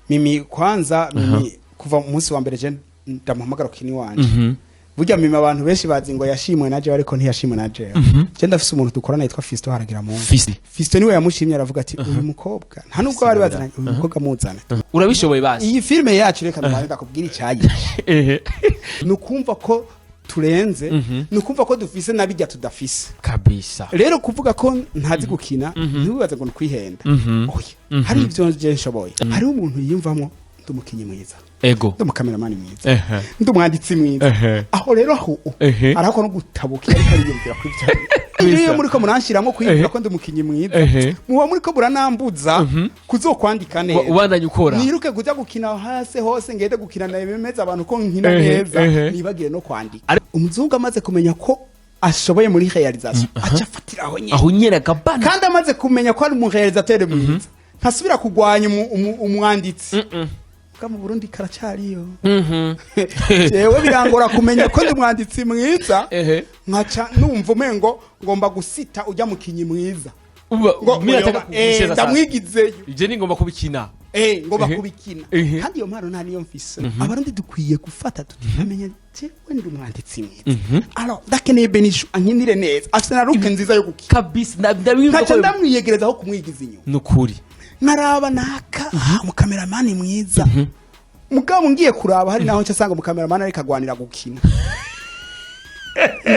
Mimi kwanza, Mimi kuva mu munsi wa mbere je ndamuhamagara kini wanje. Burya Mimi abantu benshi bazi ngo yashimwe na jewe, ariko ntiyashimwe na jewe. Je ndafise umuntu dukorana yitwa Fisto haragira mu Fisto. Fisto niwe yamushimye, aravuga ati: "Uyu mukobwa nta nubwo bari baziranye, uyu mukobwa muzane." Urabishoboye basi. Iyi filime yacu, reka ndabane ndakubwira icyayishe. Ni ukumva ko turenze, ni ukumva ko dufise n'abijya tudafise. Rero kuvuga ko ntazi gukina, ntiwibaze ngo ni ukwihenda. Oya, hari ibyo je nshoboye. Hariho umuntu yiyumvamo: ndi umukinnyi mwiza, ndi umukameramani mwiza, ndi umwanditsi mwiza. Aho rero aho arako no gutabuka ariko ariyumvira kuri ibyo. Iyo muri ko muranshiramo kwiyumvira ko ndi umukinnyi mwiza, muba muri ko muranambuza kuzokwandika neza. Ubandanye ukora. Niruke kuja gukina hasi hose, ngende gukina na bemeza abantu ko nkina neza, nibagire no kwandika. Umuzungu amaze kumenya ko ashoboye muri réalisation, aca afatira aho nyene. Aho nyene akabana. Kandi amaze kumenya ko ari umuréalisateur mwiza, ntasubira kugwanya umwanditsi. Bwa mu Burundi karacariyo. Jewe birangora kumenya ko ndi umwanditsi mwiza, nkaca numva umengo ngomba gusita ujya mukinyi mwiza. Ngo Mimi nataka kukucheza sasa. Ndamwigizeyo. Ije ni ngomba kubikina. Ngomba kubikina. Kandi iyo mpano nta niyo mfise. Abarundi dukwiye gufata tukamenya: jewe ndi umwanditsi mwiza, alors ndakeneye Benishu ankinire neza, afise na look nziza yo gukina. Kabisa, ndabimva. Nkaca ndamwiyegereza aho kumwigiza inyuma. Nukuri. Nkaraba naka umukameramani mwiza, mugabo ngiye kuraba hari naho nca nsanga umukameramani ariko agwanira gukina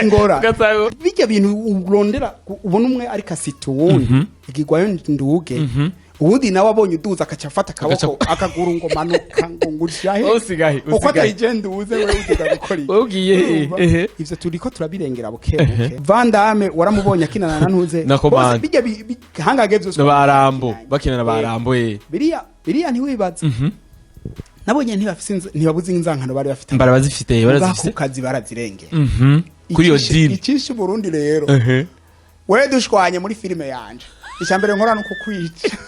ingora. Bijya bintu urondera ubona umwe ariko asita uwundi, igigwayo nduge, uwundi nawe abonye uduza akaca afata akaboko akaguru ngo manuka, ngo ngushahe. Usigahe, uko usigahe. atari je nduze, wewe uduza gukora iki? Wowe ugiye he? Urumva? Ivyo turiko turabirengera buke buke. Van Damme waramubonye akinana na ntuze Na Command. Bose bijya bihangage vyose. Na barambo bakina na barambo. Biriya ntiwibaza, nabonye ntibafise ntibabuze inzankano bari bafite. Barazifite, barazifite. Ku kazi barazirengera. Kuri iyo deal. Icishe Burundi rero, wewe dushwanye muri filime yanje, icya mbere nkora ni ukukwica.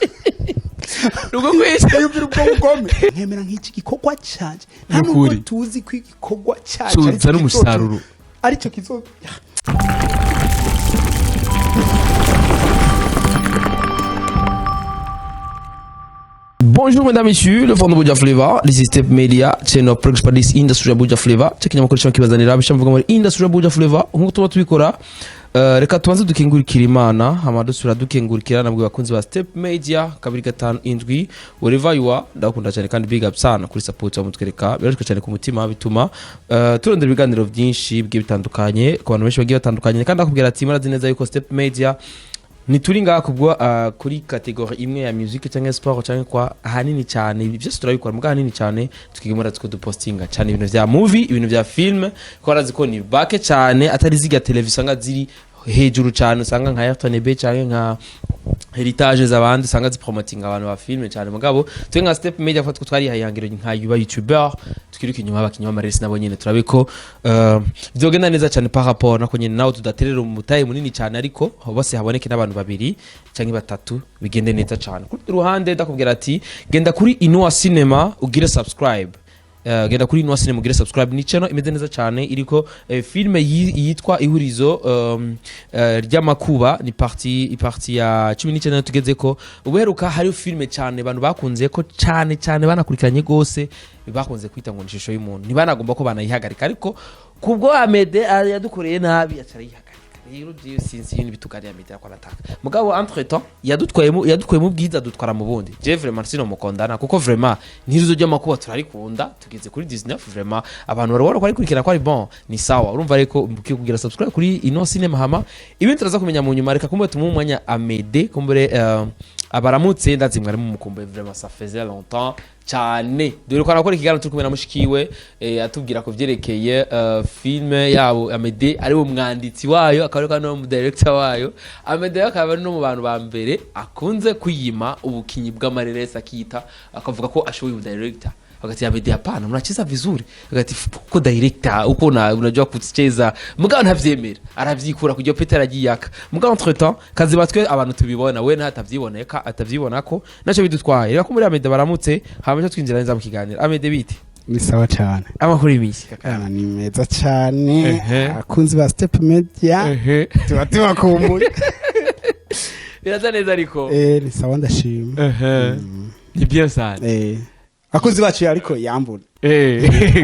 Nuko kwica. Yumvira ubwo bugome, nkemera nk'iki gikorwa canje nta nubwo Nukuri. tuzi ko igikorwa cyacu Cuza aricyo n'umusaruro. Aricyo kizo. Bonjour mesdames, messieurs, le fond de Buja Flavor, this is Step Media, channel principal this industry ya Buja Flavor, cyo kinyamakuru cyo kibazanira bishamvuga muri industry ya Buja Flavor, nkuko tuba tubikora. Reka tubanze dukengurikira Imana, hama dusubira dukengurikira nabwo bakunzi ba Step Media 257, wherever you are, ndakunda cyane kandi big up sana kuri support wa mutwereka, birashika cyane ku mutima, bituma turondera ibiganiro byinshi bigiye bitandukanye ku bantu benshi bagiye batandukanye. Kandi akubwira ati murazi neza yuko Step Media ntituri ngaha kubwo kuri catégorie imwe ya music cyangwa sport cyangwa kwa ahanini cyane ibi byose turabikora, muga ahanini cyane tukigimura two dupostinga cyane ibintu vya movie, ibintu vya film, ko barazi ko ni bake cyane atari ziga televiziyo usanga ziri hejuru cyane, usanga nka RTNB cyangwa nka Heritage z'abandi usanga zipromotinga abantu ba film cyane. Mugabo twe nka Step Media ko twari ihangiro nka yuba YouTuber, tukiruka inyuma abakinyi b'amaresi nabo nyene turabe ko vyogenda neza cyane par rapport nako nyene nawe tudaterera umutahe munini cyane, ariko bose haboneke n'abantu babiri cyangwa batatu, bigende neza cyane. Kuri ruhande ndakubwira ati genda kuri Inua Cinema ugire subscribe. Genda kuri Inua Cinema ugire subscribe, ni channel imeze neza cyane iriko filme yitwa Ihurizo ry'amakuba, ni partie ya 19 tugeze ko. Ubuheruka hariho filme cyane abantu bakunze ko cyane cyane, banakurikiranye gose, bakunze kwita ngo ni Ishusho y'umuntu, ntibanagomba ko banayihagarika, ariko kubwo Amede yadukoreye nabi aca arayihagarika. Rero jewe sinzi ibintu bitugariye Amede ko arataka, mugabo entre temps yadukuye mu bwiza dutwara mu bundi. Je vraiment sinomukondana kuko vraiment Ihurizo ry'amakuba turarikunda, tugeze kuri 19, vraiment abantu barabona ko arikurikirana ko ari bon, ni sawa. Urumva ariko mukwiye kugira subscribe kuri ino cinema, hama ibindi turaza kumenya mu nyuma. Reka kumbe tumuhe umwanya Amede, kumbure abaramutse, ndazi mwari mumukumbuye, vraiment ça faisait longtemps cyane. Dore ko arakora ikiganiro turi kumwe na mushikiwe, atubwira ku vyerekeye filme yabo. Amede ari we mwanditsi wayo, akaba ari no mu director wayo. Amede akaba ari no mu bantu ba mbere akunze kwiyima ubukinyi bw'amareresi, akita akavuga ko ashoboye ubu director. Wakati Amede: "Hapana, unacheza vizuri." Wakati uko director uko na unajua kucheza, mugabo ntavyemera, aravyikura kujya Peter aragiyaka. Mugabo entre temps kazi twe abantu tubibona, we ntavyiboneka, atavyibona ko naco bidutwaye. Reka ko muri Amede baramutse, hama twinjira neza mu kiganiro. Amede, bite? Ni sawa cyane. Amakuru y'imisi? Ana ni meza cyane. Abakunzi ba Step Media tuba tubakumbuye. Biraza neza ariko. Ni sawa, ndashima. Ni bien sana. Abakunzi bacu ariko yambura.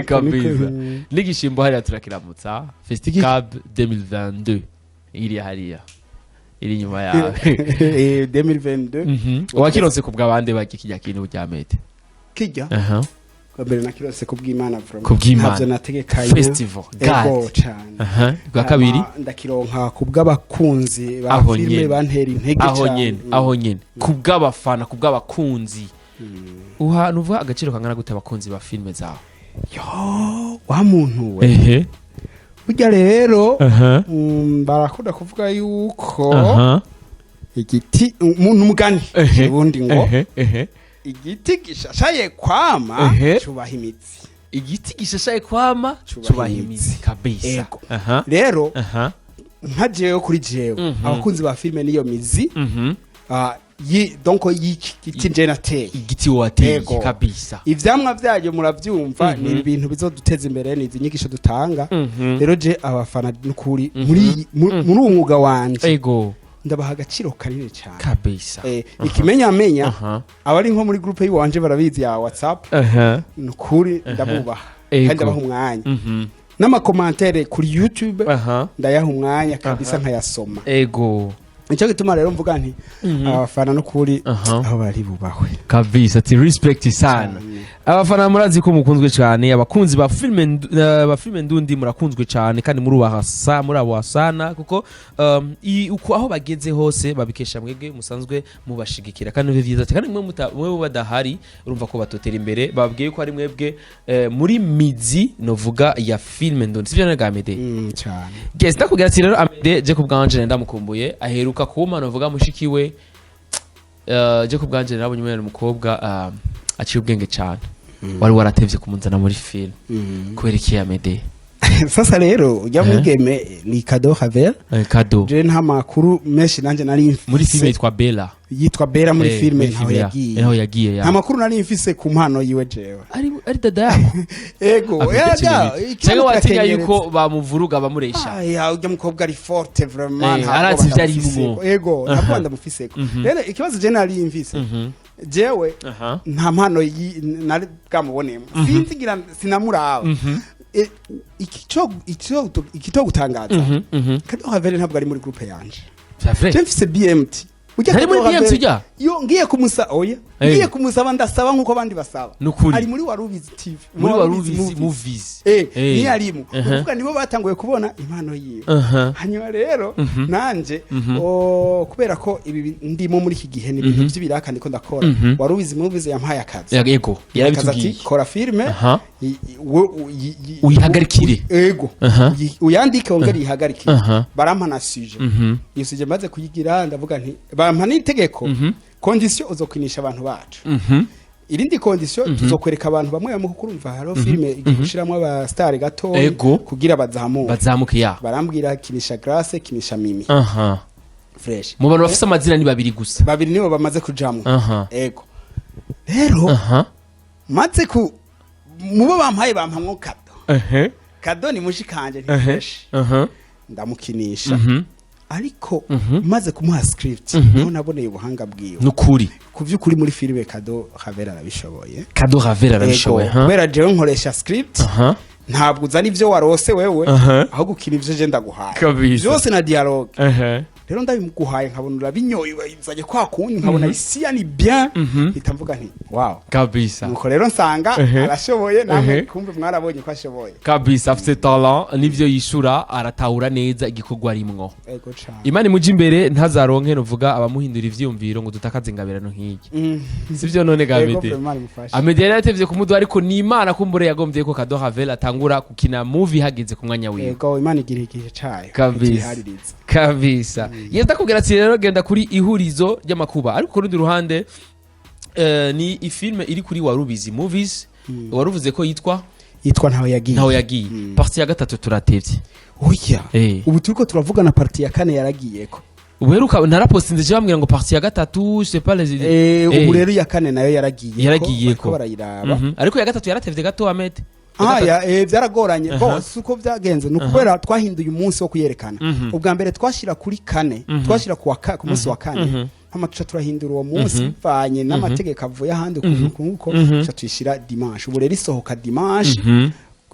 Kabisa, n'igishimbo hariya turakiramutsa. Festicab 2022 iri hariya, iri inyuma yawe. 2022. Wakironse ku bw'abandi bajya kijya kintu rya mete? Kijya bwa mbere nakirose ku bw'Imana vraiment. Ku bw'Imana. Ntavyo nategekanye. Festival. Ego. God. Cane. Bwa kabiri? Hama ndakironka ku bw'abakunzi ba Aho filime, nyene. bantera intege Aho cane. nyene. Aho nyene, ku bw'abafana, ku bw'abakunzi. Uha nuvuga agaciro kangana gute abakunzi ba filime zawe? Yo, wa muntu we, burya rero barakunda kuvuga yuko igiti umuntu, umugani ubundi ngo ehe ehe igiti gishashaye kwama cubaha imizi. Igiti gishashaye kwama cubaha cubaha imizi. Imizi kabisa. Ego. Rero nka jewe, kuri jewe, abakunzi ba filime niyo mizi donc y'iki giti nje nateye. Igiti wateye. Ego. Kabisa. Ivyamwa vyayo muravyumva, ni ibintu bizoduteza imbere, ni izi nyigisho dutanga. Rero je abafana nukuri muri uwo mwuga wanje ndabaha agaciro kanini cyane. Ikimenyamenya, abari nko muri groupe yiwanje barabizi ya WhatsApp, nukuri ndabubaha kandi ndabaha umwanya n'ama commentaires kuri YouTube, ndayaha umwanya kabisa nkayasoma. Nicyo gituma rero mvuga nti abafana nukuri aho bari bubahwe. Kabisa, ati respect sana. Cane. Abafana murazi ko mukunzwe cyane, abakunzi ba filime ba filime ndundi murakunzwe cyane kandi murubaha sa murabaha sana, kuko uko aho bageze hose babikesha mwebwe musanzwe mubashigikira, kandi ni byiza cyane. Kandi mwe badahari urumva ko batotera imbere. Babwiye ko ari mwebwe muri mizi novuga ya filime ndundi, sivyo nega Amede? Cyane. Yes, ndakubwira ati rero Amede, je ku bwanje ndamukumbuye, aheruka kuma novuga mushiki we. Je ku bwanje nabonye umwana umukobwa aciye ubwenge cyane, wari waratevye kumunzana muri film. Kubera iki, Amede? Sasa rero ujya mwigeme ni Cadeau Havel. Cadeau. Je nta makuru menshi nanjye nari mfise. Muri filime yitwa Bella. Yitwa Bella muri filime. Muri Ntaho filime yagiye. Ntaho yagiye ya. Nta makuru nari mfise ku mpano yiwe jewe. Ari dada yako? Ego. Afite Yaga ikintu. Cyangwa watinya yuko bamuvuruga bamuresha? Aya, ujya mukobwa ari forte vraiment. Ntabwo Arazi ivyo arimwo. ndamufiseko. Ego, ntabwo ndamufiseko. Rero ikibazo je nari mfise, jewe nta mpano nari bwamubonemo, sinzi ngira sinamuraba. Icyo gutangaza, Cadeau Havel ntabwo ari muri groupe yanje. C'est vrai? Je mfise BMT. Ujya Ntari muri Cadeau BMT Havel- ujya? Yo ngiye kumusa, oya, ngiye kumusaba, ndasaba nkuko abandi basaba. Nukuri. Ari muri Warubizi TV. Muri Warubizi Movies. Niyo arimo. Ukuvuga nibo batanguye kubona impano yiwe. Hanyuma rero nanje kubera ko ibi ndimo muri iki gihe ni ibintu by'ibiraka ndiko ndakora, Warubizi Movies yampaye akazi. Yego. Akazi ati Yarabitubwiye. kora filime Uyihagarikire. Ego. Uyandike wongere uyihagarikire. Barampa na sujet. Iyo sujet maze kuyigira, ndavuga nti bampa n'itegeko, condition uzokinisha abantu bacu. Irindi condition, tuzokwereka abantu bamwe bamwe, kuko urumva hariho filime igiye gushiramwo aba star gato kugira bazamuke. Bazamuke ya. Barambwira kinisha Grace, kinisha Mimi. Fresh. Mu bantu bafise amazina ni babiri gusa. Babiri nibo bamaze kujamwo. Ego, rero maze ku mubo bampaye, bampamwo Cadeau. Cadeau ni mushikanje, nti fresh. Ndamukinisha, ariko maze kumuha script niho naboneye ubuhanga bwiwe. Nukuri. Ku by'ukuri muri filime Cadeau Havel arabishoboye. Cadeau Havel arabishoboye. Ego, kubera jewe nkoresha script. Ntabwo uzana ivyo warose wewe, ahubwo ukina ivyo je ndaguhaye. Byose na dialogue. Rero ndabimuguhaye, nkabona urabinyoye, urabizanye kwa kundi, nkabona isiya ni bien, mpita mvuga nti wow. Nuko rero nsanga arashoboye namwe. Kumbe mwarabonye ko ashoboye. Kabisa, afite talent, nivyo yishura, aratahura neza igikorwa arimwo. Ego cane. Imana imuje imbere, ntazaronke nuvuga abamuhindura ivyiyumviro ngo dutakaze ingabirano nk'iyi. Sivyo none Ego. Gamede? Vraiment imufashe. Amede yari yaratevye kumuduha, ariko ni Imana kumbure yagombye ko Cadeau Havel atangura gukina movie hageze ku mwanya wiwe. Ego, Imana igira igihe cayo. Ntiyihaririza. Kabisa. Yes, ndakubwira ati rero genda kuri Ihurizo ry'Amakuba, ariko ku rundi ruhande ni ifilme iri kuri Warubizi Movies, waruvuze ko yitwa? Yitwa Ntaho Yagiye. Ntaho Yagiye. Partie ya gatatu turatevye. Oya. Ubu turiko turavugana partie ya kane yaragiyeko. Uheruka narapostinze je bambwira ngo partie ya gatatu, je sais pas les Ubu rero iya kane nayo yaragiyeko. Yaragiyeko. Bariko barayiraba. Ariko iya gatatu yaratevye gato, Ahmed. Ah, ya, byaragoranye bose uko byagenze ni ukubera twahinduye umunsi wo kuyerekana. Ubwa mbere twashira kuri kane, twashira ku munsi wa kane. Hama tuca turahindura uwo munsi bivanye n'amategeko avuye ahandi ukuntu kuko tuca tuyishira dimanche. Ubu rero isohoka dimanche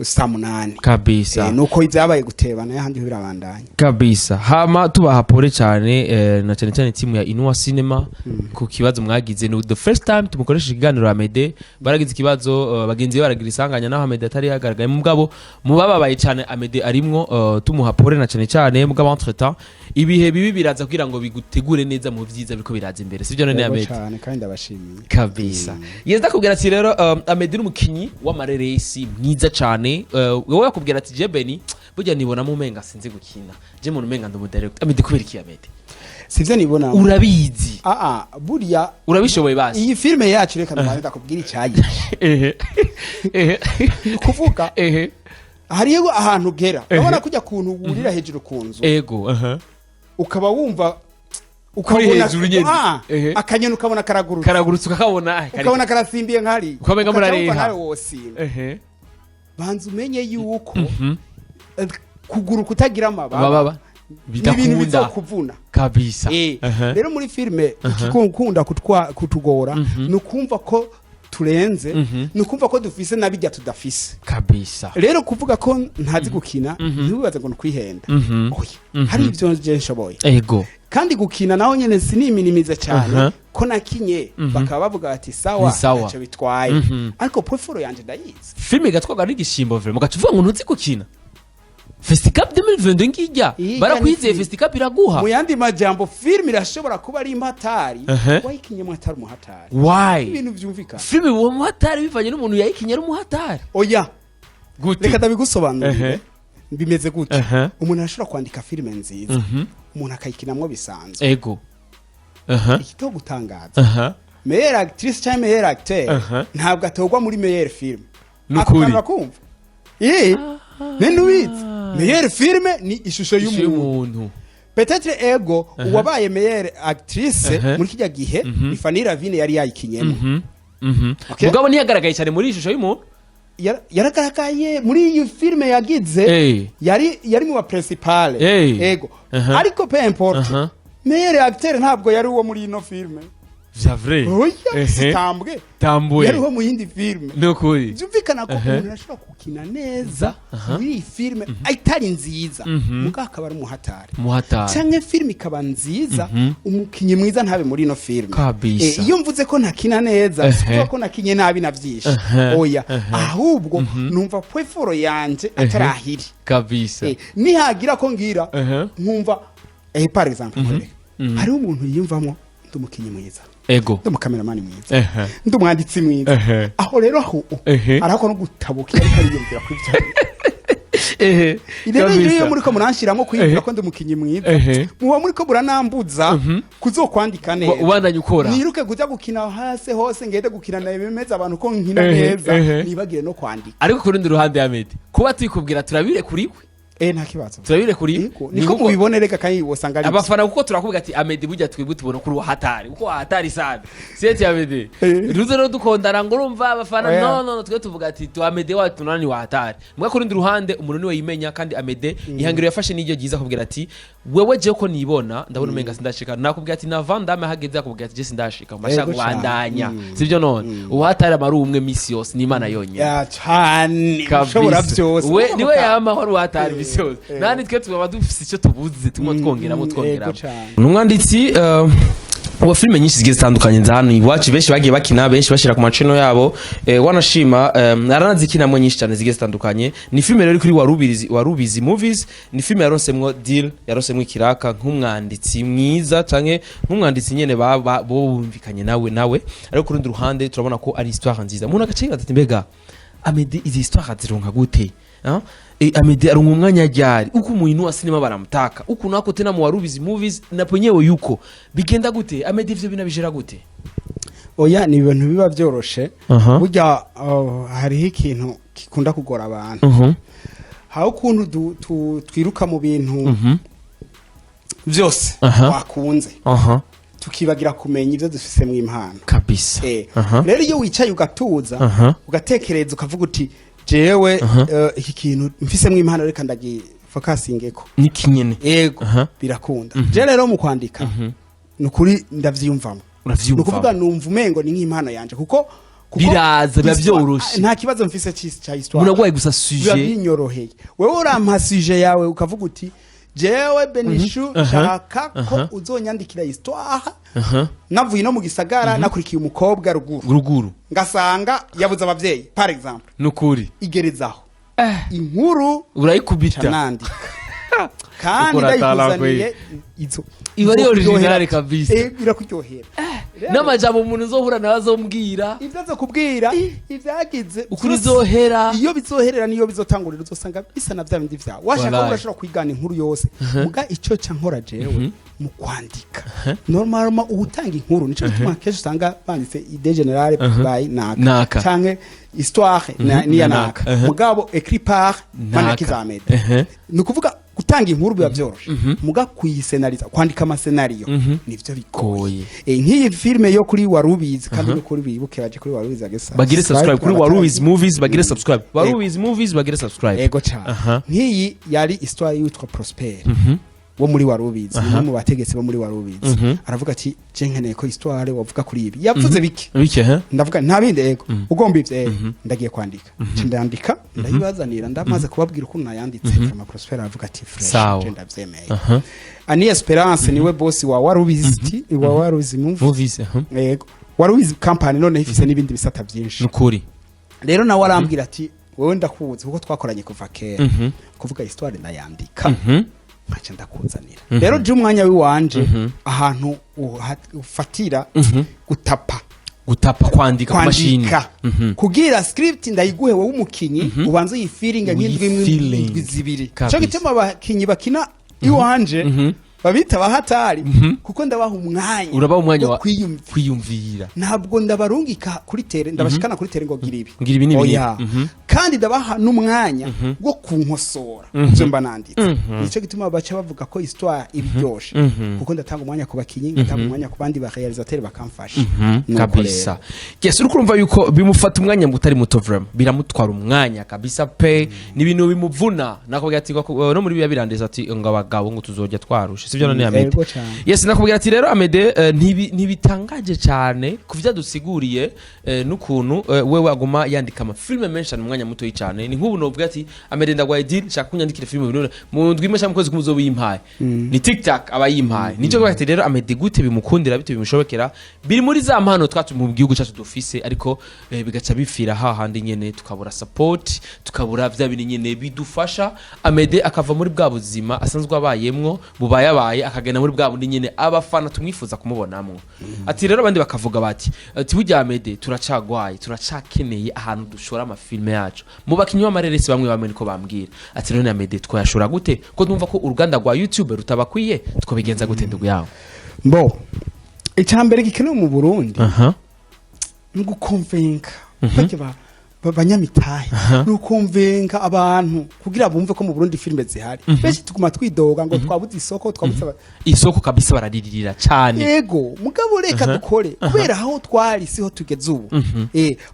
saa 8. Nuko byabaye gutebana, ahandi ho birabandanya. Kabisa. Hama tubaha pole cyane, na cyane cyane timu ya Inua Cinema ku kibazo mwagize. Ni the first time tumukoresheje ikiganiro. Amede baragize ikibazo, bagenzi be baragira isanganya naho Amede atari yagaragaye. Mugabo mubababaye cyane Amede arimwo, tumuha pole na cyane cyane. Mugabo entre temps ibihe bibi biraza kugira ngo bigutegure neza mu vyiza biriko biraza imbere, sivyo none? Yego. Amede Cyane, kandi ndabashimiye. Kabisa. Yes, ndakubwira ati rero Amede ni umukinyi w'amareresi mwiza cyane. Wowe yakubwira ati: "Je Beni, burya nibonamo umenga sinzi gukina, je muntu umenga ndi umudirector." Amede, kubera iki, Amede? Sivyo nibona. Urabizi. Aa, burya Urabishoboye basi. iyi filime yacu, reka ndabanze ndakubwira icyayishe. Ehe ehe. Ni ukuvuga hariho ahantu ugera, urabona kujya kuntu wurira hejuru ku nzu, Ego, aha. ukaba wumva Kuri hejuru nyene. Ah, akanyoni ukabona karagurutse. Karagurutse ukakabona, ah, Ukabona karasimbiye nk'hariya. Ukamenga Ukaca wumva murareha. nawe wosimba. Banza umenye yuko kuguruka utagira amababa Amababa ni ibintu bidakunda. bizokuvuna. Rero muri filime ikikunda kutugora ni ukumva ko turenze, ni ukumva ko dufise na bijya tudafise. Rero kuvuga ko ntazi gukina, ntiwibaze ngo ni ukwihenda. Oya, hari ibyo nje nshoboye. Kandi gukina naho nyene siniminimize cyane ko nakinye bakaba bavuga bati: "Sawa." Ni sawa. Ntacyo bitwaye, ariko point fort yanje ndayizi. Filime igatwarwa n'igishimbo vraiment, ugaca uvuga ngo ntuzi gukina. Festicap 2022 ngijya Iyi barakwizeye. ni Festicap iraguha. Mu yandi majambo, filime irashobora kuba ari impatari, wayikinyemo atari umuhatari. Why? Ibintu byumvikana. Filime uwo muhatari bivanye n'umuntu yayikinye ari umuhatari. Oya. Gute? Reka ndabigusobanurire. Bimeze gutya: umuntu arashobora kwandika filime nziza, umuntu akayikinamwo bisanzwe. Ego, aha. Ikito gutangaza, meilleure actrice cyangwa meilleur acteur ntabwo atorwa muri meilleur film. Ni Ako ukuri. kantu urakumva? Eh, nene ubizi, meilleur film ni ishusho Ishusho y'umuntu. y'umuntu. Peut-être ego, uwabaye meilleure actrice muri kijya gihe ni Fanny Lavine, yari yayikinyemo. Okay? Mugabo ntiyagaragaye cyane muri iyi shusho y'umuntu. Yaragaragaye muri iyi filime yagize. Yari mu ba principal. Ego. Ariko peu importe, meilleur acteur ntabwo yari uwo muri ino filime. Vya vrai? Oya, sitambwe. Tambwe. Yari uwo mu yindi filime. Ni ukuri. Byumvikana ko umuntu arashobora gukina neza muri iyi filime itari nziza, mugabo akaba ari umuhatari. Muhatari. Canke filime ikaba nziza, umukinyi mwiza ntabe muri ino filime. Iyo mvuze ko ntakina neza, si kuvuga ko nakinye nabi na vyinshi. Oya, ahubwo numva point fort yanje atarahiri. Nihagira ko ngira nkumva, par exemple nkwereke. Hariho umuntu yiyumvamo: ndi umukinyi mwiza, ndi umukameramani mwiza, ndi umwanditsi mwiza. Aho rero aho arako no gutabuka ariko ariyumvira kuri ibyo. Rero iyo muriko muranshiramo kwiyumvira ko ndi umukinyi mwiza, muba muriko muranambuza kuzokwandika neza. Ubandanye ukora. Niruke kuja gukina hasi hose, ngende gukina na bemeza abantu ko nkina neza, nibagire no kwandika. Ariko ku rundi ruhande ya Medi, kuba tuyikubwira turabire kuri we. Nta kibazo. Turabire kuri we. Yego, niko mubibone reka, kandi wosanga ari byo. Abafana, kuko turakubwira ati: "Amedi, burya twebwe tubona kuri uwahatari, kuko wahatari sana seti Amedi." Ruze rero dukondana ngo urumva abafana. No, no, no, twe tuvuga ati tu Amede wacu tunani wahatari. Mbwa ku rundi ruhande umuntu niwe yimenya, kandi Amede ihangiro yafashe niryo ryiza, kubwira ati: "Wewe je ko nibona ndabona umenga sindashika." Nakubwira ati na Van Damme hageze akubwira ati: "Je sindashika mashaka Yego cane. kubandanya." Sivyo none? Uwahatari amari umwe misi yose ni Imana yonyine. Ya cane, ushobora byose. We niwe yama wari uhatari misi yose, nandi twe tukaba dufise icyo tubuze tumwe twongeramo, twongeramo. Yego cane. Ni umwanditsi wa filime nyinshi zigiye zitandukanye za hano iwacu, benshi bagiye bakina, benshi bashyira ku maceno yabo, wanashima aranazikinamo nyinshi cyane zigiye zitandukanye. Ni filime rero iri kuri Warubizi, Warubizi Movies. Ni filime yaronsemwo deal, yaronsemwo ikiraka nk'umwanditsi mwiza canke nk'umwanditsi nyene bo bumvikanye nawe. Ariko ku rundi ruhande turabona ko ari histoire nziza. Umuntu agaca yibaza ati: "Mbega Amede izi histoire azironka gute? Ah? Amede aronka umwanya ryari uko umuntu wa sinema baramutaka uku nako tena mu Warubizi Movies na penyewe yuko bigenda gute? Amede ivyo binabijera gute?" Oya, ni ibintu biba byoroshe. Burya, oh, hariho ikintu gikunda kugora abantu. Hari ukuntu twiruka mu bintu byose wakunze, tukibagira kumenya ibyo dufisemo impano. Rero iyo wicaye ugatuza, ugatekereza, ukavuga uti: "Jewe, iki kintu mfisemo impano, reka ndagifokasingeko." Niki nyene. Yego. Birakunda. Je rero mu kwandika Ni ukuri ndavyiyumvamo. Ni Uravyumva? ukuvuga numva umengo ni nk'impano yanje, kuko Biraza, biba vyoroshe. Nta kibazo mfise ca histoire. Umuntu agwaye gusa Biba sujet. binyoroheye. Wewe urampa sujet yawe, ukavuga uti: "Jewe Benishu, nshaka ko uzonyandikira histoire navuye no mu gisagara, nakurikiye umukobwa ruguru, Ruguru, ngasanga yabuze abavyeyi, par exemple." Nukuri. Igerezaho inkuru, Urayikubita. Nandika kandi Ukora ndayikuzaniye izo Iba ari izokuryohera. original kabisa. Irakuryohera. N'amajambo umuntu uzohura nawe azombwira. Ibyo azokubwira, ibyagize Ukuri izohera. Iyo bizoherera niyo bizotangurira, uzosanga bisa na bya bindi vyawe washaka. Wallahi. Urashobora kwigana inkuru yose, muga ico ca nkora jewe mu kwandika, normalement uwutanga inkuru, nico gituma kenshi usanga banditse "idée générale by naka", Naka. canke "histoire niya naka. naka", mugabo "écrit par Naka. Manakiza Ahmed". Ni ukuvuga gutanga inkuru biba vyoroshe, muga kuyisenariza, kwandika amascénario, nivyo bigoye. Goye. Nk'iyi filme yo kuri Warubizi, kandi nukuri bibuke baje kuri Warubizi agesa Bagire subscribe kuri Warubizi Movies, bagire subscribe Warubizi Movies, bagire subscribe. Ego cyane. Nk'iyi yari histoire y'uwitwa Prosper wo muri Warubizi, umwe mu bategetsi bo muri Warubizi. Aravuga ati: "Je nkeneye ko histoire wavuga kuri ibi." Yavuze bike. Bike he? Ndavuga: "Nta bindi?" "Ego." "Ugomba ivyo?" "Ego." Ndagiye kwandika. Nca ndandika, ndayibazanira. Ndamaze kubabwira ukuntu nayanditse, vraiment Prosper aravuga ati: "Fresh." Sawa. Je ndavyemeye. Ani Esperance niwe boss wa Warubizi, wa Warubizi Movie. Movies, aha. Yego, Warubizi company none ifise n'ibindi bisata byinshi. Nukuri. Rero nawe arambwira ati: "Wowe ndakuzi kuko twakoranye kuva kera." Kuvuga histoire ndayandika, nkaca ndakuzanira. Rero je umwanya w'iwanje ahantu ufatira gutapa, Gutapa, kwandika ku mashini. Kwandika kugira script ndayiguhe wowe umukinyi, ubanze uyifiringa nk'indwi imwe, Uyifilinge. indwi 2. Kabisa. Cyo gituma abakinyi bakina iwanje babita abahatari, kuko ndabaha umwanya Urabaha umwanya wo wa kwiyumvira. Kwiyumvira. Ntabwo ndabarungika kuri terrain, ndabashikana kuri terrain ngo gira ibi, Ngira ibi n'ibi. Oya. N'ibi. Kandi ndabaha n'umwanya wo kunkosora ivyo mba nanditse. Nico gituma baca bavuga ko histoire ibiryoshe, kuko ndatanga umwanya ku bakinyi, ngatanga umwanya ku bandi ba réalisateur bakamfasha. Nuko Kabisa. Yes, uri kurumva yuko bimufata umwanya utari muto, vraiment biramutwara umwanya kabisa pe, ni ibintu bimuvuna. Nakubwira ati no muri biya birandeza ati ngo abagabo ngo tuzojya twarushe, sibyo none, Amede? Yego cane. Yes, nakubwira ati rero Amede, ntibitangaje cyane ku byo adusiguriye, n'ukuntu wewe aguma yandika amafilme menshi cyane mu mwanya muto cyane. Ni nk'ubu novuga ati: "Amede, ndagwaye deal, shaka kunyandikira filme binone mu ndwi imwe cyangwa mu kwezi kumwe uzoba uyimpaye." Ni tiktak aba yimpaye. Nicyo kuvuga ati rero Amede gute bimukundira, bite bimushobokera? Biri muri za mpano twatu mu gihugu cyacu dufise, ariko bigaca bifira hahandi nyene, tukabura support, tukabura vya bintu nyene bidufasha Amede akava muri bwa buzima asanzwe abayemwo bubayabaye, akagenda muri bwa bundi nyene abafana tumwifuza kumubonamwo. Ati rero abandi bakavuga bati ati burya Amede turacagwaye, turacakeneye ahantu dushora amafilme yacu mu bakinyi b'amareresi. Bamwe bamwe niko bambwira ati: "None Amede twayashora gute ko twumva ko uruganda rwa YouTube rutabakwiye? Twabigenza gute, ndugu yawe?" Mbo icambere gikenewe mu Burundi aha ni ugukonvenka bajya banyamitahe, ni ukonvenka abantu kugira bumve ko mu Burundi filime zihari. Benshi tuguma twidoga ngo twabuze isoko, twabuze Isoko kabisa, bararirira cyane. Yego, mugabo reka dukore, kubera aho twari siho tugeze ubu.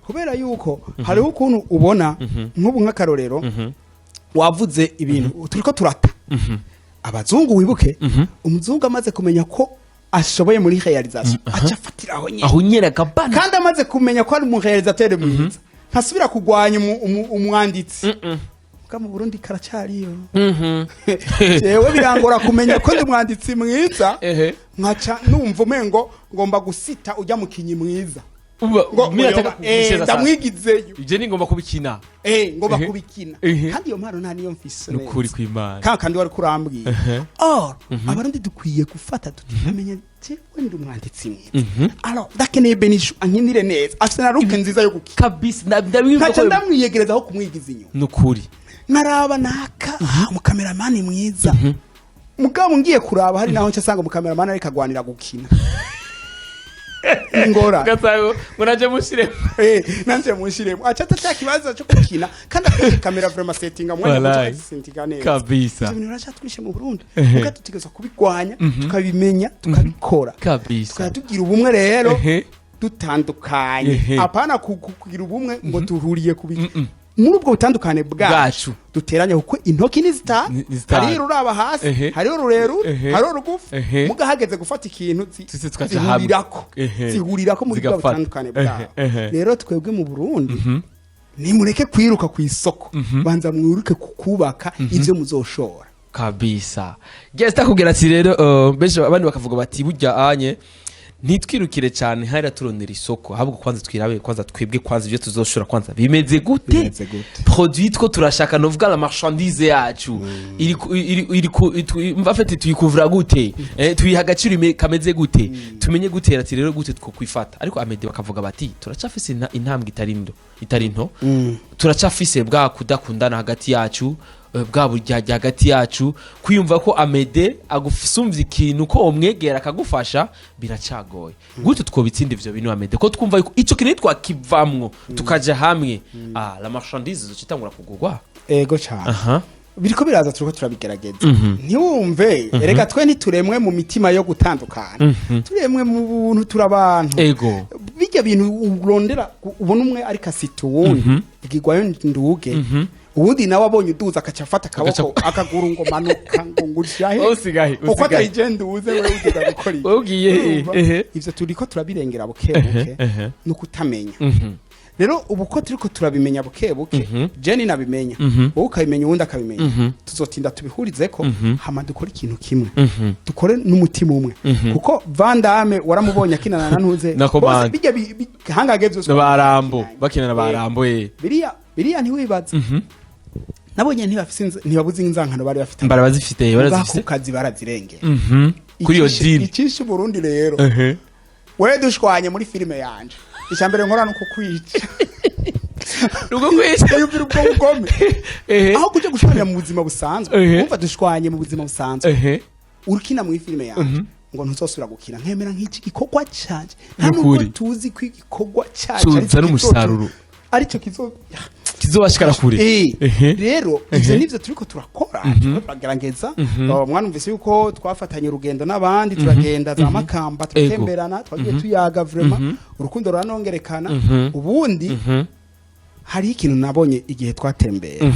Kubera yuko hariho ukuntu ubona nk'ubu, nk'akarorero, wavuze ibintu turiko turata abazungu. Wibuke umuzungu amaze kumenya ko ashoboye muri réalisation, aca afatira aho nyene. Aho nyene akabana. Kandi amaze kumenya ko ari umuréalisateur mwiza, ntasubira kugwanya umwanditsi. Muga mu Burundi karacyariyo. Jewe birangora kumenya ko ndi umwanditsi mwiza, nkaca numva umengo ngomba gusita ujya mukinyi mwiza ngo Mimi nataka kukucheza sasa. Ndamwigizeyo. Ivyo ni ngomba kubikina. Ngomba kubikina. Kandi iyo mpano nta niyo mfise neza. Nukuri kw'Imana. Kandi wari kurambwira or Abarundi dukwiye gufata tuti namenye jewe ndi umwanditsi mwiza, alors ndakeneye Benishu ankinire neza, afite na look nziza yo gukina. Kabisa, ndabivuga. Nkaca ndamwiyegereza aho kumwigiza inyuma. Nukuri. Nkaraba naka umukameramani mwiza, mugabo ngiye kuraba hari naho nca asanga umukameramani ariko agwanira gukina ingora. Gasago ngo naje mushire. Nanje munshiremo, aca ata kibazo cyo gukina, kandi afite kamera vraiment setting umwanya muto, Wallahi. akazisettinga neza. Kabisa. Ivyo bintu biracatwishe mu Burundi, muga dutegerezwa kubigwanya, tukabimenya, tukabikora, tukaba tugira ubumwe rero, dutandukanye. Apana kugira ubumwe ngo duhuriye ku bintu. Muri ubwo butandukane bwacu Bwacu. duteranye, kuko intoki ni zitanu. Ni zitanu. Hariho ururaba hasi, hariho rurerure, hariho rugufi. Mugahageze gufata ikintu Twese tukaja hamwe. zihurirako, zihurirako muri bwa Zigafata. butandukane bwabo. Ehe, ehe. Rero twebwe mu Burundi, nimureke kwiruka ku isoko, banza mwiruke ku kubaka ivyo muzoshora. Kabisa. Gesta kugira ati rero benshi abandi bakavuga bati burya anye ntitwirukire cyane hariya turondera isoko, ahubwo kwanza twirabe kwanza twebwe, kwanza ibyo tuzoshora kwanza bimeze gute? Bimeze gute? Produit two turashaka, novuga la marchandise yacu iri iri mva fete tuyikuvura gute, tuyiha agaciro kameze gute, tumenye gutera ati rero gute twokwifata. Ariko Amede bakavuga bati turacafise intambwe itari ndo itari nto, turacafise bwa kudakundana hagati yacu, bwa buryarya hagati yacu, kwiyumva ko Amede agusumvye ikintu ko umwegera akagufasha biracagoye. Gute twobitsinda ivyo bintu, Amede, ko twumva yuko ico kintu twakivamwo tukaja hamwe, la marchandise izocitangura kugurwa? Ego cyane. Biriko biraza, turiko turabigerageza. Ntiwumve, erega twe ntituremwe mu mitima yo gutandukana, turemwe mu buntu, turi abantu. Bijya bintu urondera, ubona umwe ariko asita uwundi igigwayo nduge, uwundi nawe abonye uduza akaca afata akaboko akaguru ngo manuka ngo ngushahe. Usigaye, uko usigaye. atari je nduze, wewe uduza gukora iki? Wowe ugiye he? Urumva? Ivyo turiko turabirengera buke buke, no kutamenya. Rero ubu ko turiko turabimenya buke buke, je ninabimenya, wowe ukabimenya, uwundi akabimenya, tuzotinda tubihurizeko, hama dukore ikintu kimwe, dukore n'umutima umwe, kuko Van Damme waramubonye akinana na ntuze Na Command. Bose bijya bihangage byose. Na barambo bakina na barambo ye. Biriya biriya ntiwibaza, nabonye ntibafise ntibabuze inzankano bari bafite. Barazifite, barazifite. Ku kazi barazirengera. Kuri iyo dini. Icishe Burundi rero, we dushwanye muri filime yanje, icya mbere nkora ni ukukwica. Nuko kwica. Yumvira ubwo bugome. Aho kuja gushwanira mu buzima busanzwe, wumva dushwanye mu buzima busanzwe, urukina muri filime yanje ngo ntuzosubira gukina, nkemera nk'iki gikorwa canje, nta nubwo Nukuri. tuzi ko igikorwa cyacu Cuza aricyo n'umusaruro. Aricyo kizo Kizobashikara kure. Rero ivyo nivyo turiko turakora, turiko turagerageza. Mwanumvise yuko twafatanye urugendo n'abandi, turagenda za Makamba, turatemberana, twagiye tuyaga, vraiment urukundo ruranongerekana. Ubundi hariho ikintu nabonye igihe twatembera.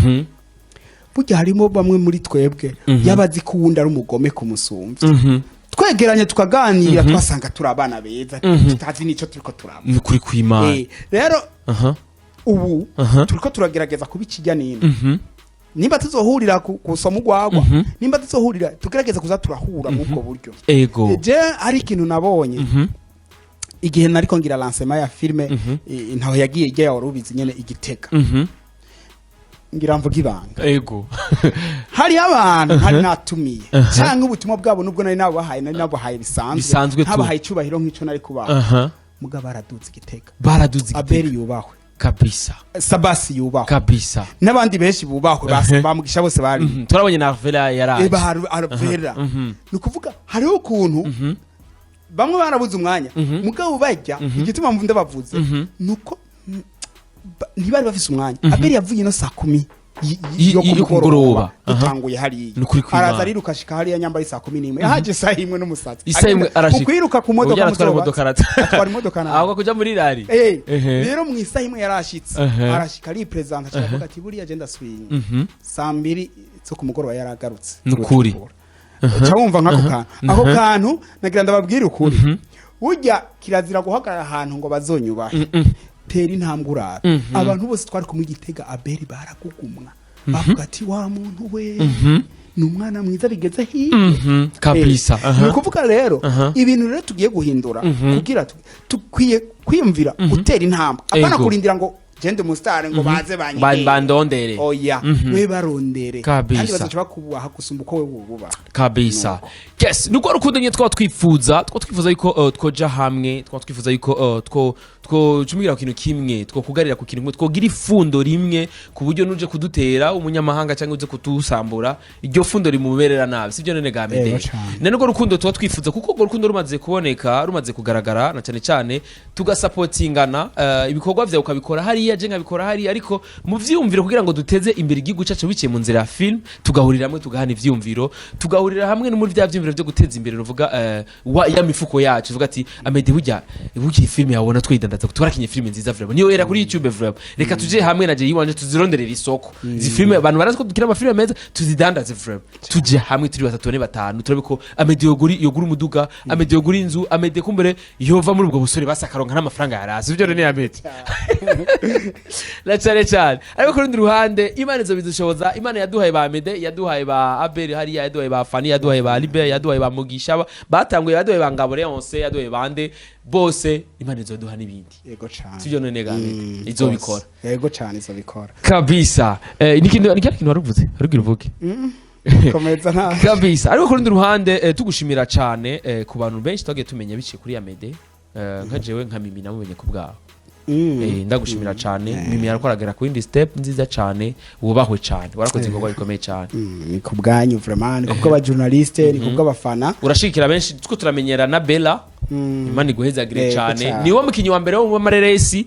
Burya harimo bamwe muri twebwe yabazi ko uwundi ari umugome kumusumvya. Twegeranye tukaganira, twasanga turi abana beza, tutazi n'ico turiko turaba. Ni ukuri kw'Imana. Rero ubu turiko turagerageza kuba ikijya n'ino. Nimba tuzohurira kusoma urwagwa, nimba tuzohurira, tugerageze kuza turahura muri ubwo buryo. Je hari ikintu nabonye igihe nariko ngira lancement ya filme, ntaho yagiye ijya, wari ubizi nyene, igitega. Ngira mvuga ibanga. Hariho abantu ntari natumiye, canke ubutumwa bwabo nubwo nari nabubahaye, nari nabubahaye bisanzwe. Bisanzwe tu. Ntabahaye icubahiro nk'ico nari kubaha. Mugabo baraduze igitega. Baraduze igitega. Abeli yubahwe. Sabasi yubahwe. N'abandi benshi bubahwe, bamugisha bose bari. Turabonye na Arvela yaraje. Eba Arvera. Ni ukuvuga hariho ukuntu bamwe barabuze umwanya, mugabo bajya igituma ndabavuze nuko ntibari bafise umwanya. Abeli yavuye ino saa 10 yo yo ku ku mugoroba. mugoroba, dutanguye hariya. Ni ukuri kw'Imana. Araza ariruka ashika hariya nyamba ari saa 11, yahaje saa 1 n'umusatsi. Isaha 1 Agenda- arashika. Mu kwiruka ku modoka. Uburyo aratwara muzobatse. imodoka Atwara imodoka nawe. Ahubwo kuja muri rari. Rero mu isaha 1 yarashitse. Arashika aripresenta, aravuga ati buriya je ndasubiye inyuma. Saa 2 zo ku mugoroba yaragarutse. Ni ukuri. Uca wumva nk'ako kantu, ako kantu nagira ndababwire ukuri. Burya kirazira guhagarara ahantu ngo bazonyubahe. Tera intambwe urabe. Abantu bose twari kumwe igitega, Abeli baragugumwa, bavuga ati wa muntu we ni umwana mwiza bigeze hirya. Kabisa. Ni ukuvuga rero ibintu rero tugiye guhindura kugira tukwiye kwiyumvira gutera intambwe, apana kurindira ngo gende umusitari ngo baze banyegere. Bandondere. Oya, we barondere. Kandi bazoca bakubaha gusumba uko wewe wubaha. Kabisa, yes. Nuko rukundo nyine twaba twifuza yuko twoja hamwe, twaba twifuza yuko two twocumigira ku kintu kimwe, twokugarira ku kintu kimwe, twogira ifundo rimwe, ku buryo nuje kudutera umunyamahanga cyangwa uze kutusambura, iryo fundo rimumerera nabi, sibyo none gamede? Ego cane. Na nubwo rukundo tuba twifuza, kuko urwo rukundo rumaze kuboneka, rumaze kugaragara, na cyane cyane tugasapotingana, ibikorwa vyawe ukabikora hariya, je nkabikora hariya, ariko mu vyiyumviro kugira ngo duteze imbere igihugu cyacu biciye mu nzira ya film, tugahurira hamwe, tugahana ivyiyumviro, tugahurira hamwe no muri vya vyiyumviro. bintu byo guteza imbere, uvuga wa ya mifuko yacu, uvuga ati: "Amede, burya iyi filime yabona twidandaza, twarakinye filime nziza vraiment, niyo era kuri YouTube vraiment, reka tuje hamwe na jeyi wanje tuzironderera isoko izi filime, abantu barazi ko dukina amafilime meza, tuzidandaze vraiment." Tuje hamwe turi batatu, bane, batanu, turabe ko Amede yogura umuduga, Amede yogura inzu, Amede kumbere yova muri ubwo busore basakaronka n'amafaranga yarazi ibyo. Rero Amede na cyane cyane, ariko ku rundi ruhande Imana izo bidushoboza. Imana yaduhaye ba Mede, yaduhaye ba Abel hariya, yaduhaye ba Fani, yaduhaye ba Libe, yaduhaye ba Mugisha batanguye, yaduhaye ba Ngabo Leonce, yaduhaye bande bose. Imana izoduha n'ibindi. Yego cane. Sibyo none ga Mede? Izobikora. Rwose. Yego cane, izobikora. Kabisa. Nikindi kintu waruvuze, warugira uvuge. Komeza, nta Kabisa. Ariko ku rundi ruhande tugushimira cyane ku bantu benshi twagiye tumenya biciye kuri Amede, nka jewe, nka Mimi namumenye ku bwawe. Ndagushimira cyane. Mimi yariko aragera ku yindi step nziza cyane. Wubahwe cyane, warakoze ibikorwa bikomeye cyane. Ni ku bwanyu vraiment, ni ku bw'abajournaliste, ni ku bw'abafana. Urashigikira benshi two turamenyera na Bella. Imana iguhezagire Yego cyane. cane. Niwo mukinyi wa mbere wo mu mareresi.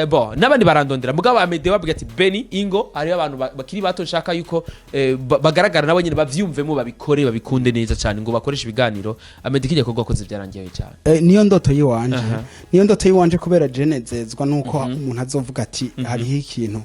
Bon, n'abandi barandondera, mugabo Amede bavuga ati: "Beni, ingo hariho abantu bakiri bato nshaka yuko bagaragara nabo nyine, bavyumvemo, babikore, babikunde neza cyane, ngo bakoreshe ibiganiro." Amede, kijya gikorwa wakoze byarangiye cyane. Niyo ndoto yiwanje, niyo ndoto yiwanje, kubera je nezezwa nuko umuntu azovuga ati hariho ikintu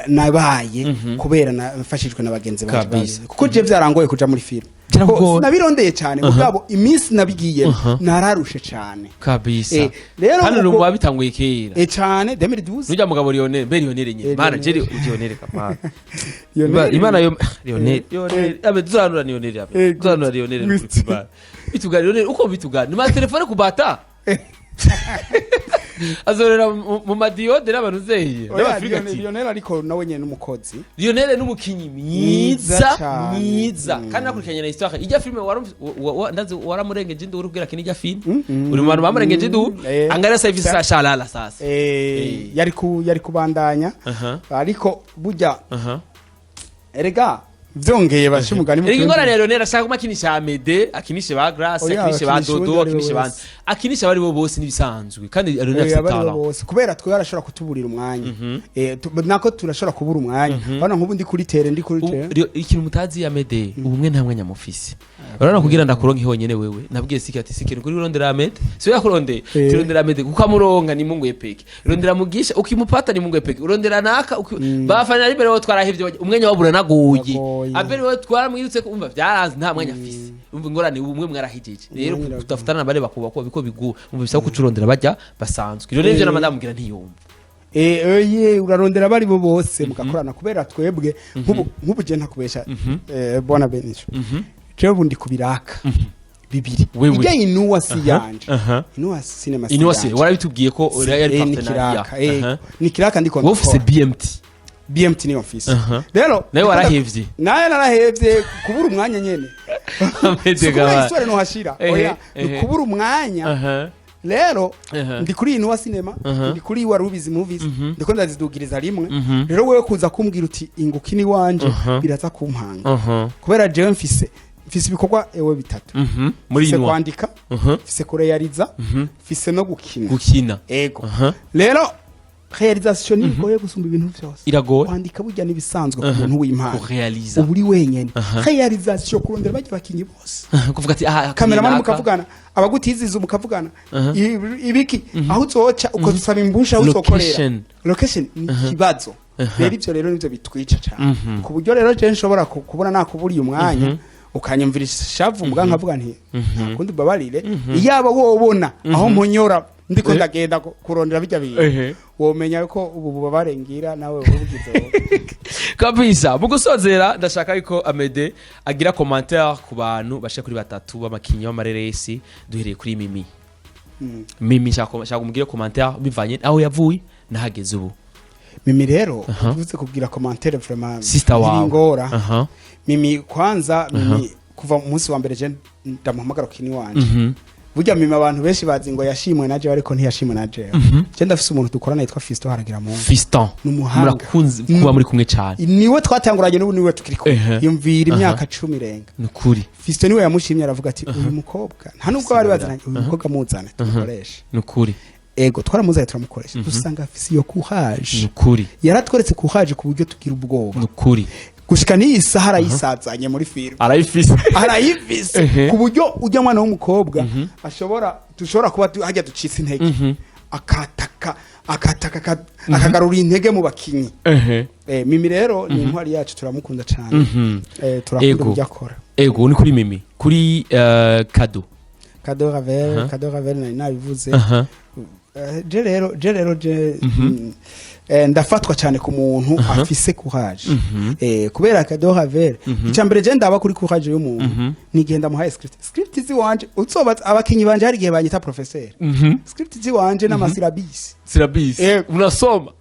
nabaye kubera nafashijwe na bagenzi banje Kabisa. babizi. Kuko je vyarangoye kuja muri film. Byarakugoye. Ko sinabirondeye cyane, mugabo iminsi nabigiye nararushe cyane. Kabisa. Rero Hano uri mu babitanguye kera. Cyane, 2012. Nujya mugabo Lionel, mbe Lionel nyine. Mana. Lionel. Jeri Lionel kapana. Lionel. Imana yo Lionel, Lionel abe tuzanura Lionel, abe tuzanura Lionel. Bitugana Lionel uko bitugana ni ma telefone kubata azorera mu madiyode n'abantu zeye Oya, n'abafurika. Lionel ariko nawe nyene n'umukozi. Lionel n'umukinyi Mwiza mwiza. cane. Mwiza. Kandi nakurikiranye na histoire ijya filime ndazi waramurengeje induru ubwira kini ijya filime, uri mu bantu bamurengeje induru. Angalia sasa hivi sasa shalala sasa. Yari kubandanya, ariko burya erega vyongeye basha umugani mu Erega Kirundi. Ingorane ya Lionel, ashaka kuma akinisha Amede, akinishe ba Grace, Oya, akinishe ba akinisha Dodo, uwundi ari we akinishe ba wese. akinisha abari bo bose n'ibisanzwe, kandi Lionel Oya, afite abari bo talent. bose, kubera twe arashobora kutuburira umwanya. Nako turashobora kubura umwanya. Bana nk'ubu ndi kuri terrain, ndi kuri terrain. Ikintu mutazi, Amede ubumwe nta mwanya mufise. Urabona kugira ndakuronke honyene wewe, nabwiye Siki ati: "Siki, kuri urondera Amede." Si yakurondeye? Turondera Amede kuko amuronka ni Mungu yepeke. Urondera Mugisha ukimupata ni Mungu yepeke. Urondera naka bafana ari mbere, wowe twarahevye, umwanya wabura nagoye. Uragoye. Abel wewe twaramwirutse ko umva byaranze, nta mwanya afise. Umva ingorane, ubumwe mwarahijeje rero. Umwanya uragoye. Kudafutana bale bakuba ko biko biguwe, umva bisaba kucurondera bajya basanzwe. Rero nivyo na ndamubwira ntiyumva. Oye, urarondera abari bo bose mugakorana, kubera twebwe nk'ubu je ntakubesha, bwana Benisho, jewe ubu ndi ku biraka bibiri. Wewe. Ijya Inuwa si yanje, Inuwa Cinema si Inuwa se yanje. warabitubwiye ko yari Ni partenariat. kiraka, ni kiraka ndiko Wowe ufise ndakora. BMT. BMT niyo mfise. Rero Nawe warahevye. Nawe narahevye kubura umwanya nyene. Amede Si kubura gaba. histoire nohashira, oya, ni kubura umwanya. Rero ndi kuri Inuwa Cinema, ndi kuri Warubizi Movies, ndiko ndazidugiriza rimwe. Rero wewe kuza kumbwira uti inguki ni wanje, biraza kumpanga, kubera jewe mfise ibikorwa ewe bitatu. Muri Mfise Inuwa. kwandika, mfise kureyariza, mfise no gukina. Gukina. Ego. Rero réalisation nigoye gusumba ibintu vyose. Iragoye. Kwandika burya nibisanzwe ku muntu w'impano. Kurealiza. Uba uri wenyene. Réalisation, kurondera bajya bakinyi bose, Kuvuga ati aha cameraman, naka. mukavugana, abagutiziza mukavugana, ibiki, aho uzoca ukazusaba imbusha, aho uzokorera. Location. Location ni ikibazo. Rero ivyo rero nivyo bitwica cyane, ku buryo rero je nshobora kubona nakuburiye umwanya ukanyumvira ishavu, mbwa nkavuga nti nta kundi, ubabarire. Iyaba wobona aho mponyora ndiko ndagenda kurondera bijya bintu, womenya ko ubu bubabare ngira nawe ubugize wowe. Kabisa. Mu gusozera, ndashaka yuko Amede agira commentaire ku bantu bashika kuri batatu b'amakinyi b'amareresi, duhereye kuri Mimi. Mimi, shaka umugire commentaire bivanye aho yavuye nahageze ubu. Mimi rero, uvuze kubwira commentaire, vraiment Sister wawe. Ngora. Mimi kwanza, Mimi kuva mu munsi wa mbere je ndamuhamagara kini wanje. Burya Mimi abantu benshi bazi ngo yashimwe na jewe, ariko ntiyashimwe na jewe. Je ndafise umuntu dukorana yitwa Fiston Haragira Mungu. Fiston. Ni umuhanga. Murakunze kuba muri kumwe cyane. Niwe twatanguranye, n'ubu niwe tukiri kumwe. Yumvira imyaka 10 irenga. Ni ukuri. Fiston niwe yamushimye, aravuga ati uyu mukobwa, nta nubwo bari baziranye, uyu mukobwa muzane tumukoreshe. Ni ukuri. Ego, twaramuzanye turamukoresha, dusanga afise iyo courage. Ni ukuri. Yaratweretse courage ku buryo tugira ubwoba. Ni ukuri. Gushika n'iyi saha arayisazanye muri filime. Arayifise. Arayifise ku buryo ujya mwana w'umukobwa ashobora, dushobora kuba hajya ducitse intege, akataka akataka akagarura intege mu bakinyi. Mimi rero ni intwari yacu, turamukunda cyane. Turakunda ibyo akora. Ego, ni kuri Mimi, kuri Kado. Kado Ravel. Kado Ravel nari nabivuze. Je rero ndafatwa cyane ku muntu afise courage, kubera Kado Ravel, icya mbere je ndaba kuri courage y'umuntu ni ndamuhaye script. Script ziwanje uzobaza abakinyi banje, hari igihe banyita professeur. Script ziwanje n'ama syllabus. Syllabus. Unasoma.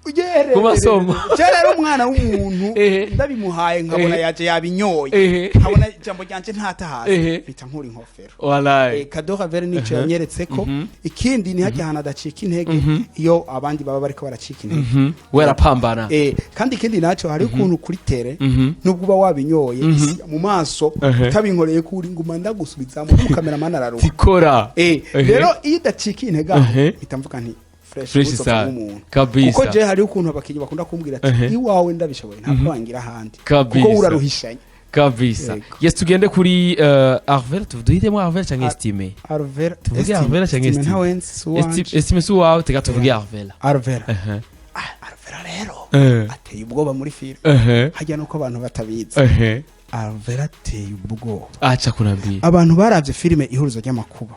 Ku masomo. Je rero umwana w'umuntu ndabimuhaye, nkabona yaje yabinyoye, nkabona ijambo ryanje ntatahaze, mpita nkura inkofero. Wallahi. Kado Ravel nico yanyeretse ko ikindi ni hajya ahantu adacika intege iyo abandi baba bariko baracika intege. We arapambana. Kandi ikindi naco, hari ukuntu kuri terrain, nubwo uba wabinyoye isi mu maso, utabinkoreye ko uri nguma ndagusubizamo, n'umukameramani araruha. Tikora. Rero iyo udacika intege aho, mpita mvuga nti fresh, Fresh uzova sana. nk'umuntu. Kabisa. Kuko je hari ukuntu abakinyi bakunda kumbwira ati iwawe ndabishoboye, ntabwo wangira ahandi, kuko uraruhishanye. Kabisa. Yego. Yes, tugende kuri Arvel, tuduhitemo Arvel cyangwa Estime. Arvera. Tuvuge Arvera cyangwa Estime? Ntawe nzi, si uwanje. Estime si uwawe, tega tuvuge Arvela. Arvera. Ah, Arvera rero ateye ubwoba muri filime. Hajya nuko abantu batabizi. Arvera ateye ubwoba. Acha kunambia. Abantu baravye filime Ihurizo ry'Amakuba,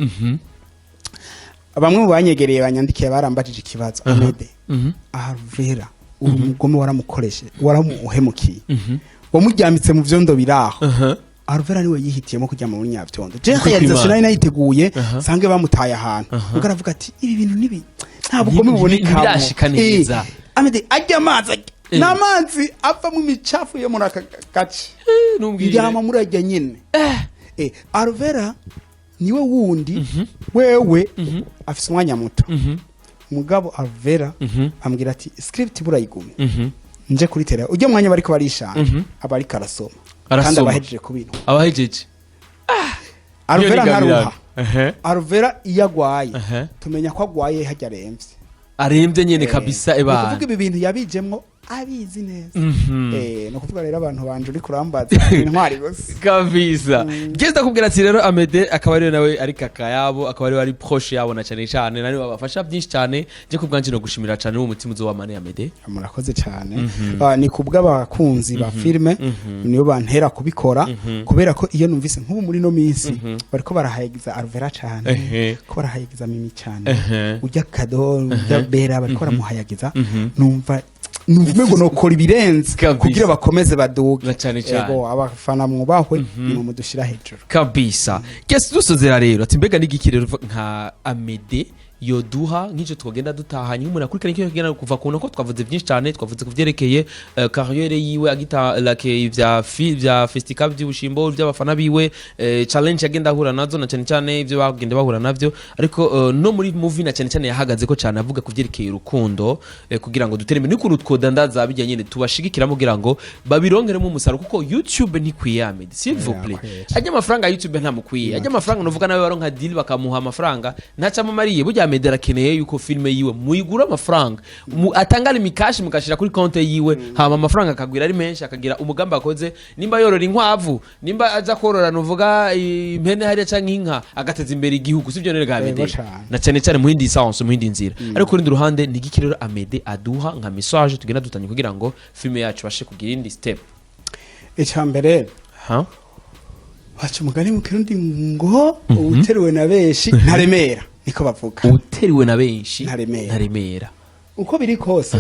bamwe mu banyegereye banyandikiye barambajije ikibazo: Amede, Arvera uri umugome, waramukoreshe, waramuhemukiye, wamuryamitse mu vyondo biraho. Arvera niwe yihitiyemo kuryama muri nyavyondo. Je Ukuri réalisation kw'Imana. nari nayiteguye, sange bamutaye ahantu, ubwo aravuga ati ibi bintu nibi nta bugome bubonekamo. Ntibirashika neza. Amede ajya amazi ni amazi avamo imicafu yo muri aka gace. Numbwire. Ndyama muri ajya nyene. Arvera niwe wundi wewe afise umwanya muto, mugabo Arvera ambwira ati script burayigumye, nje kuri terrain, ujya mwanya bariko barishanja, aba ariko arasoma kandi Arasoma. abahejeje kubintu. Abahejeje. Arvera ntaruha. Arvera iyo agwaye, tumenya ko agwaye hajya aremvye. Arembye nyene kabisa. Ni Ebana. ukuvuga ibi bintu yabijemwo abizi neza. Ni ukuvuga rero abantu banje uri kurambaza intwari gusa. Kabisa. Geza ndakubwira ati rero Amede akaba ariwe nawe ari kaka yabo, akaba ariwe ari proche yabo, na cyane cyane nari babafasha byinshi cyane. Je ku bwanje no gushimira cyane uwo mutima uzowamane, Amede. Murakoze cyane. Ah, ni kubw'abakunzi ba filime niyo bantera kubikora, kubera ko iyo numvise nk'ubu muri no minsi bariko barahayagiza Arvera cyane, ko barahayagiza Mimi cyane, ujya Kado, ujya Bera, bariko baramuhayagiza, numva umengo nokora ibirenze kugira bakomeze baduge. Na cyane cyane. Ego, abafana mwubahwe, nimwe mudushira hejuru. Kabisa. Yes, dusozera rero ati mbega n'igiki rero nka Amede yoduha nk'icyo twagenda dutahanye nk'umuntu akurikirana icyo kigenda kuva ku ko twavuze byinshi cyane, twavuze ku byerekeye carrière yiwe agita like vya festival by'ubushimbo by'abafana biwe, challenge yagenda ahura nazo, na cyane cyane ibyo bagenda bahura navyo, ariko no muri movie na cyane cyane yahagaze ko cyane avuga ku byerekeye urukundo, kugira ngo dutere imbere n'ukuntu twodandaza bijya nyine tubashigikiramo kugira ngo babirongeremo umusaruro, kuko YouTube ntikwiye, Amede, s'il vous plaît. Kweli. Ajya amafaranga ya YouTube ntamukwiye, ajya amafaranga nuvuga nawe baronka deal bakamuha amafaranga ntacamamariye. Burya Amede arakeneye yuko filime yiwe muyigura amafaranga, atangana imikashi mukashira kuri konte yiwe, hama amafaranga akagwira ari menshi, akagira umugambi akoze, nimba yorora inkwavu, nimba aza korora nuvuga impene hariya canke inka, agateza imbere igihugu, sibyo none ga Amede? Yego cane. Na cyane cyane mu yindi sens, mu yindi nzira. Ariko ku rundi ruhande ni igiki rero Amede aduha nka message tugenda dutanye kugira ngo filime yacu bashe kugira indi step? Icya mbere, ha baca umugani mu Kirundi ngo uwuteruwe na benshi ntaremera, niko bavuga. Uteriwe na benshi Ntaremera. Ntaremera. Uko biri kose,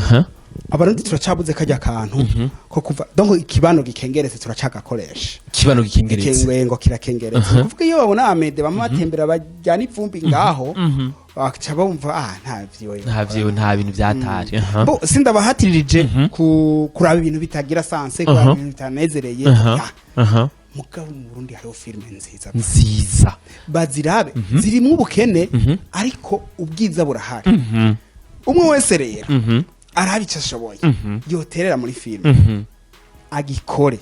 Abarundi turacabuze kajya kantu ko kuva donc ikibano gikengeretse turacagakoresha. Kibano gikengeretse. Ikengengo kirakengeretse. Kuvuga iyo babona Amede bamwe batembera bajyana ivumbi ngaho, baca bumva ah nta vyiwe. Nta vyiwe, nta bintu vyatari. Bo sindabahatiririje ku kuraba ibintu bitagira sens, kuraba ibintu bitanezereye. Ah, mugabo mu Burundi hariho filime nziza. Nziza. Bazirabe, zirimwo ubukene ariko ubwiza burahari. Umwe wese rero araba icyo ashoboye yoterera muri filime, agikore.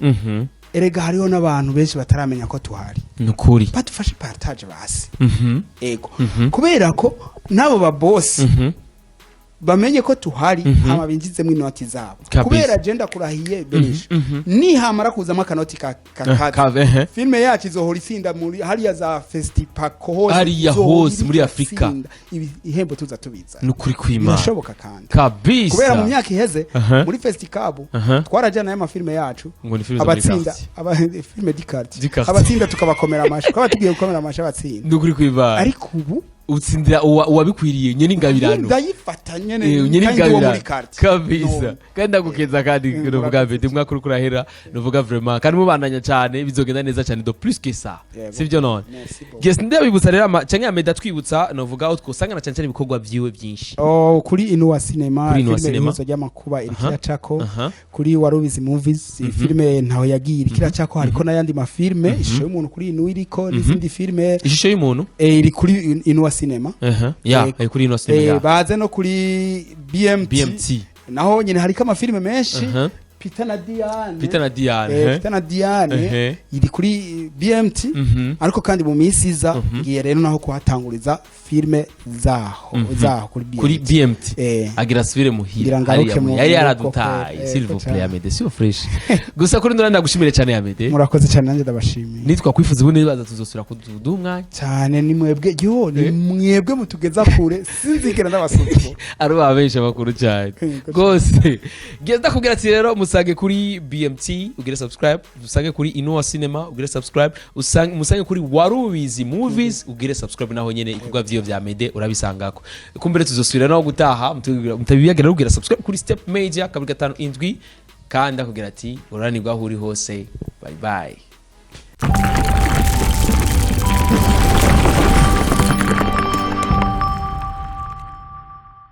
Erega hariho n'abantu benshi bataramenya ko tuhari. Nukuri. Badufashe partage basi. Ego, kubera ko n'abo babosi Bamenye ko tuhari, hama binjizemo inoti zabo. Kubera je ndakurahiye benisha, nihamara kuzamo akanoti ka kazi, filime yacu izohora itsinda muri hariya za Festipaco hose. Hariya Izohora hose iriko muri Afrika. itsinda. Ihembo tuza tubiza. Nukuri kw'Imana. Birashoboka kandi. Kubera mu myaka iheze muri Festicab twarajyanayo amafilime yacu. Ngo ni filime zo muri Abatsinda quartier. Filime du quartier. Du quartier. Abatsinda tukabakomera amashi, twaba tugiye gukomera amashi abatsinda. Nukuri kw'Imana. Ariko ubu utsindira uwabikwiriye nyene ingabirano. Ndayifata nyene. Nyene Kandi uwo muri ingabirano. quartier. Kabisa. No. Kandi ndagukeza kandi. Nuvuga Murakoze. mbere umwaka uriko urahera, nuvuga vraiment kandi mubandanya cyane, bizogenda neza cyane de plus que ça. Yego. Sivyo none? Merci beaucoup. Yes, ndabibutsa rero canke Amede atwibutsa, novuga aho twosangana cyane cyane ibikorwa vyiwe byinshi. Oh, kuri Inuwa Cinema, Kuri Inuwa filime Cinema. Ihuzo ry'amakuba iriko iracako. Kuri Warubizi Movies, filime ntaho yagiye iriko iracako. Hariko n'ayandi mafilime, Ishusho y'umuntu kuri Inuwa iriko, n'izindi filime. Ishusho y'umuntu. Iri kuri Inuwa Cinema. Ya. Kuri Inuwa Cinema. Ya. Baze no kuri BMT. BMT. Naho nyine hariko amafilime menshi. Peter na Diane. Peter na Diane. Peter na Diane iri kuri BMT. Ariko kandi mu minsi iza ngiye rero naho kuhatanguriza filime zaho kuri BMT. Kuri BMT. Agira asubire muhira. Ngira ngaruke Hariya mu yari rugo yaradutaye. kweli. S'il vous plaît. Cyane. Amede si fresh gusa kuri ndora ndagushimire cyane, Amede. Murakoze cyane, nanjye ndabashimiye. Nitwa kwifuza ubundi baza tuzosubira kuduha umwanya. Cyane, ni mwebwe yo, ni mwebwe mutugeza kure, sinzigera ndabasuzugura. Ari babesha bakuru cyane. Yego. Rwose genda ndakubwira ati rero musange kuri BMT ugire subscribe, usange kuri Inuwa Cinema ugire subscribe, usange musange kuri Warubizi Movies ugire subscribe, naho nyene ibikorwa vyiyo vya Mede urabisangako. Kumbere tuzosubira naho gutaha, mutabiyagira rugira subscribe kuri Step Media 257, kandi akubwira ati uranirwa aho uri hose. Bye bye.